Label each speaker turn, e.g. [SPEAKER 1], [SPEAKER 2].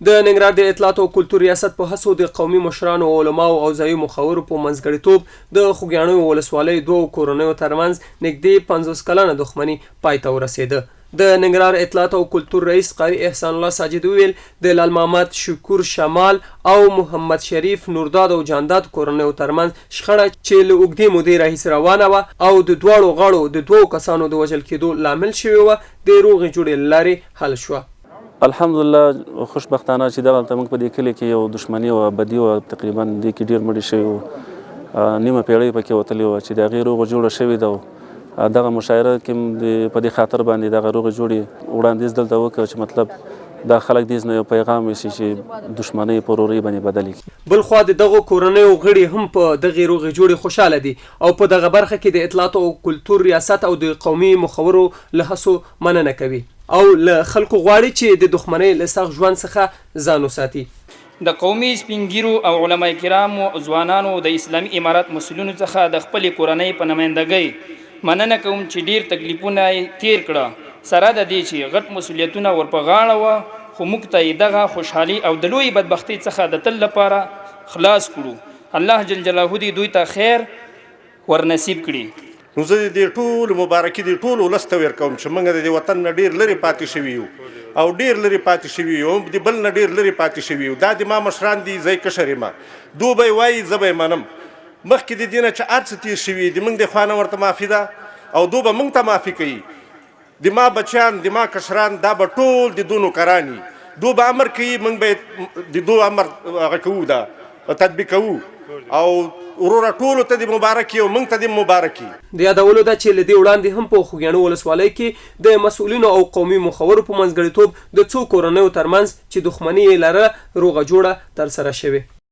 [SPEAKER 1] د ننګرهار د اطلاعاتو او کلتور ریاست په هڅو د قومي مشرانو، علماو او ځايي مخورو په منځګړیتوب د خوږیاڼیو ولسوالۍ دوو کورنیو ترمنځ نږدې 50 کلنه دښمني پای ته ورسېده. د ننګرهار اطلاعاتو او کلتور رئیس قاري احسان الله ساجد وویل، د لال محمد شکور شمال او محمد شریف نورداد او جانداد کورنیو ترمنځ شخړه چې له اوږدې مودې راهیسې روانه وه او د دواړو غاړو د دوو کسانو د وژل کېدو لامل شوې وه، د روغې جوړې له لارې حل شوه.
[SPEAKER 2] الحمدلله خوشبختانه چې دغلته موږ په دې کلي کې یو دښمني وه، بدي وه، تقریبا دې کې ډېر مړي شوي وو، نیمه پیړۍ پکې وتلې وه چې د هغې روغه جوړه شوې ده. دغه مشاعره کې په دې خاطر باندې دغه روغې جوړې وړاندیز دلته وکړ چې مطلب دا خلک دې نه یو پیغام ویسي چې دښمنۍ په ورورۍ باندې بدلې کړي.
[SPEAKER 1] بلخوا د دغو کورنیو غړي هم په دغې روغې جوړې خوشحاله دي او په دغه برخه کې د اطلاعاتو او کلتور ریاست او د قومي مخورو له هڅو مننه کوي او له خلکو غواړي چې د دښمنۍ له سخت ژوند څخه ځان وساتي.
[SPEAKER 3] د قومي سپین ږیرو او علماء کرامو، ځوانانو او د اسلامي امارت مسؤلینو څخه د خپلې کورنۍ په نمایندګۍ مننه کوم چې ډیر تکلیفونه یې تیر کړه، سره د دې چې غټ مسؤلیتونه ور په غاړه وه خو موږ ته یې دغه خوشحالي او د لویې بدبختۍ څخه د تل لپاره خلاص کړو، الله جل جلاله دې دوی ته خیر ورنصیب کړي.
[SPEAKER 4] نو زه د دې ټولو مبارکي دې ټول ولس ته ورکوم چې موږ د دې وطن نه ډېر لرې پاتې شوي یو او ډېر لرې پاتې شوي یو، هم د بل نه ډېر لرې پاتې شوي یو. دا د ما مشران دي، زه یې کشر یم، دوی به یې وایي، زه به یې منم. مخکې د دې نه چې هر څه تېر شوي د موږ د خوا نه ورته معافي ده او دوی به موږ ته معافي کوي. د ما بچیان، د ما کشران، دا به ټول د دو نوکران وي، دو به امر کوي، موږ به د دو امر هغه کوو، دا تطبیقوو. او وروره ټولو ته دې مبارک او موږ ته دې مبارک.
[SPEAKER 1] د یادولو ده چې له دې وړاندې هم په خوږیاڼو ولسوالۍ کې د مسؤلینو او قومي مخورو په منځګړیتوب د څو کورنیو ترمنځ چې دښمني یې لرله روغه جوړه ترسره شوې.